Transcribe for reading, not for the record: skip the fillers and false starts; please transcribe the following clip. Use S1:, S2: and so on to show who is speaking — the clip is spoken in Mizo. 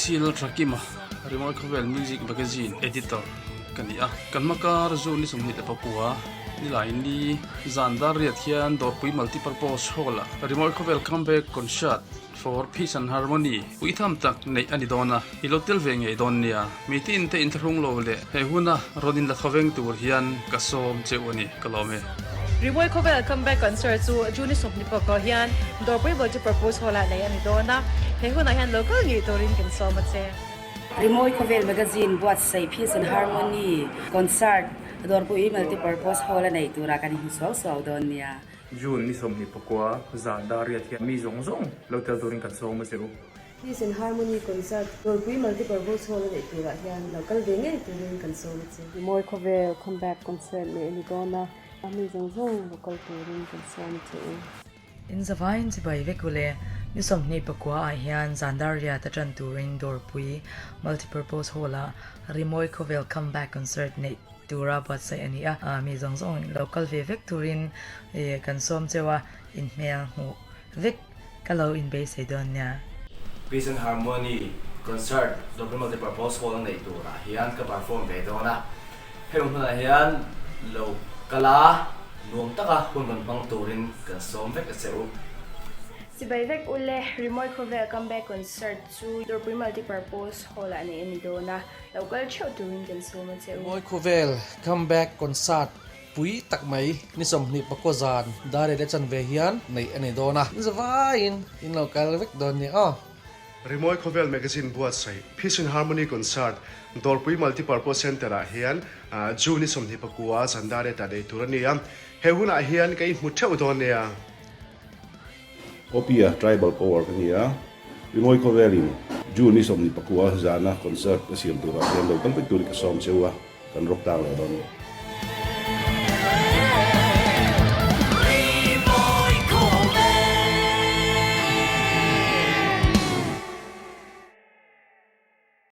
S1: PC Lalthakima, Rimawi Khawvel Music Magazine Editor ka ni a. Kan hmakar June ni 29 Nilaini zan dar riat hian Dawrpui Multipurpose Hall-ah Rimawi Khawvel Comeback Concert for Peace and Harmony puitham tak neih a ni dawn a, i lo tel ve ngei dawn nia. Mitin te inthlahrung lo leh he huna rawn inla thawveng tur hian ka sawm cheu a ni, ka lawm e.
S2: Rimawi Khawvel Comeback Concert chu June 20 pakua hian Dawrpui Multipurpose Hall-ah neih a ni dawn a, he hunah hian lo kal ngei turin kan sawm a che.
S3: Rimawi Khawvel Magazine buatsaih Peace and Harmony Concert Dawrpui Multipurpose Hall-a neih turah kan inhmu suau suau dawn nia.
S4: June ni 21 zan dar riat hian mi zawng zawng lo tel turin kan sawm a che u.
S5: Peace and Harmony Concert Dawrpui Multipurpose Hall a neih turah hian lo kal ve ngei turin kan sawm a che.
S6: Rimawi Khawvel Comeback Concert neih a ni dawn a, mi zawng zawng lo kal turin kan sawm a che u.
S7: In zavaiin chibai vek u le, ni 29 ah hian zan dar riat a tan turin Dawrpui Multipurpose Hall ah Rimawi Khawvel Comeback Concert neih tura buatsaih a ni a, mi zawng zawng lo kal ve vek turin kan sawm cheu a, inhmel hmuh vek ka lo inbeisei dawn nia.
S8: Peace and Harmony Concert Dawrpui Multipurpose Hall a neih turah hian ka perform ve dawn a, hemi hmunah hian lo kal a, nuam taka hun rawn hmang turin kan sawm vek a che u.
S9: Chibai vek u le, Rimawi Khawvel Comeback Concert chu Dawrpui Multipurpose Hall-ah neih a ni dawn a, Lo kal theuh turin kan sawm a che u.
S10: Mawi Khawvel Comeback Concert pui tak mai ni 24 zan dar leh chanve hian neih a ni dawn a, zavaiin in lo kal vek dawn nia aw.
S11: Rimawi Khawvel Magazine buatsaih Peace and Harmony Concert Dawrpui Multipurpose Centre-ah hian June ni 29 zan dar leh ta neih tur a ni a, he hunah hian ka inhmu theuh dawn nia.
S12: Opia Tribal Power ka ni a, Rimawi Khawvelin June ni 29 zana concert a siam turah hian lo kal vek turin ka sawm cheu a, kan rawk tang leh dawn.